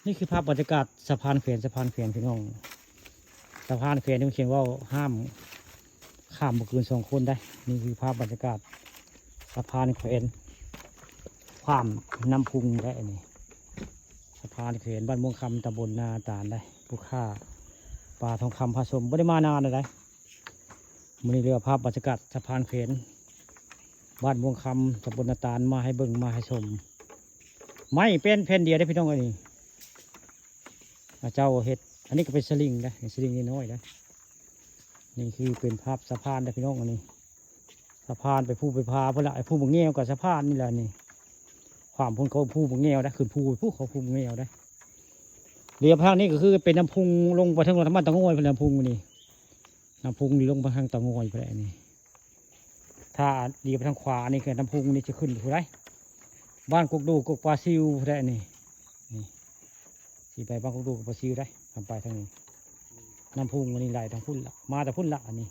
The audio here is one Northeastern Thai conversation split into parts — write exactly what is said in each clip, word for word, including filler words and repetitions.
นี่คือภาพบรรยากาศสะพานแขวน สะพานแขวนพี่น้อง สะพานแขวนที่มันเขียนว่าห้ามข้ามบ่เกินสองคนได้ นี่คือภาพบรรยากาศสะพานแขวน ข้ามน้ำพุงได้อันนี้ สะพานแขวนบ้านม่วงคำ ตำบลนาตาลได้ ผู้ข้าปลาทองคำพาชม บ่ได้มานานแล้วได้ มื้อนี้เรียกว่าภาพบรรยากาศสะพานแขวน บ้านม่วงคำ ตำบลนาตาล มาให้เบิ่งมาให้ชม ไม้เป็นแผ่นเดียวได้พี่น้อง อันนี้ อ่า เจ้าเฮ็ด อันนี้ก็เป็นสลิงนะ สลิงน้อยๆนะ นี่คือเป็นภาพสะพานนะพี่น้อง อันนี้ สะพานไปภูไปผาพุ่นละ ไอ้ภูบ่แงวกับสะพานนี่แหละนี่ ความพุ่นเขาภูบ่แงวนะ ขึ้นภูไปภูเขาภูบ่แงวนะ เลียวทางนี้ก็คือเป็นน้ำพุงลงไปทางบ้านตะโงยพุ่น น้ำพุงนี่ น้ำพุงนี่ลงไปทางตะโงยพุ่นแหละนี่ ถ้าเลียวไปทางขวานี่คือน้ำพุงนี่จะขึ้นผู้ใด บ้านกกดูกกกปลาซิวผู้ใดนี่ นี่ สิไปบ้านกกดูกกกปลาซิวได้ ทางไปทางนี้ น้ำพุงอันนี้ไหลทางพุ่นละ มาแต่พุ่นละอันนี้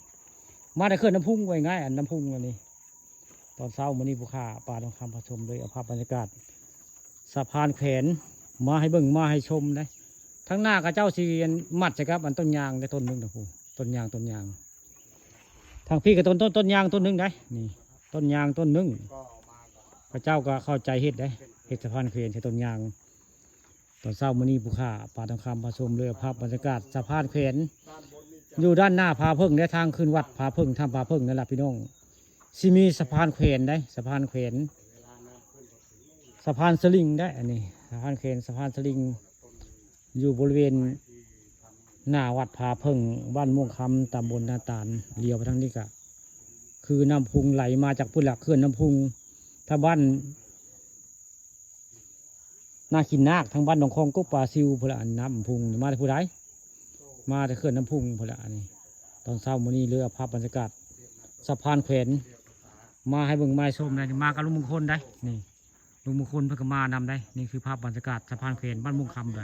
มาแต่เขื่อนน้ำพุงไว้ง่าย อันน้ำพุงอันนี้ ตอนเช้ามื้อนี้ผู้ข้าปลาทองคำพาชมเลย เอาภาพบรรยากาศ สะพานแขวน มาให้เบิ่งมาให้ชมได้ ทางหน้าก็เจ้าสิมัดใส่กับอันต้นยางได้ต้นหนึ่งนะผู้ ต้นยาง ต้นยาง ทางพี่ก็ต้น ต้น ต้นยางต้นหนึ่งได้ นี่ ต้นยางต้นหนึ่ง เขาเจ้าก็เข้าใจเฮ็ดได้ เฮ็ดสะพานแขวนใส่ต้นยาง ตอนเช้ามื้อนี้ผู้ข้าปลาทองคำพาชมเลย เอาภาพบรรยากาศสะพานแขวน อยู่ด้านหน้าผาเพิ่งและทางขึ้นวัดผาเพิ่ง ถ้ำผาเพิ่งนั่นล่ะพี่น้อง สิมีสะพานแขวนได้ สะพานแขวน สะพานสลิงได้ อันนี้ สะพานแขวน สะพานสลิง อยู่บริเวณหน้าวัดผาเพิ่ง บ้านม่วงคำ ตำบลนาตาล เลียวไปทางนี้ก็ คือน้ำพุงไหลมาจากพุ่นละ เขื่อนน้ำพุง ถ้าบ้านนาขี้นาค ทางบ้านหนองคองกกปลาซิวพุ่นละ อันน้ำพุงนี่มาแต่ผู้ใด มาแต่เขื่อนน้ำพุงพุ่นละ อันนี้ ตอนเช้ามื้อนี้เลยเอาภาพบรรยากาศสะพานแขวน มาให้เบิ่งมาให้ชมนะ มากับลุงมงคลได้ นี่ ลุงมงคลเพิ่นก็มานำได้ นี่คือภาพบรรยากาศสะพานแขวนบ้านม่วงคำเลย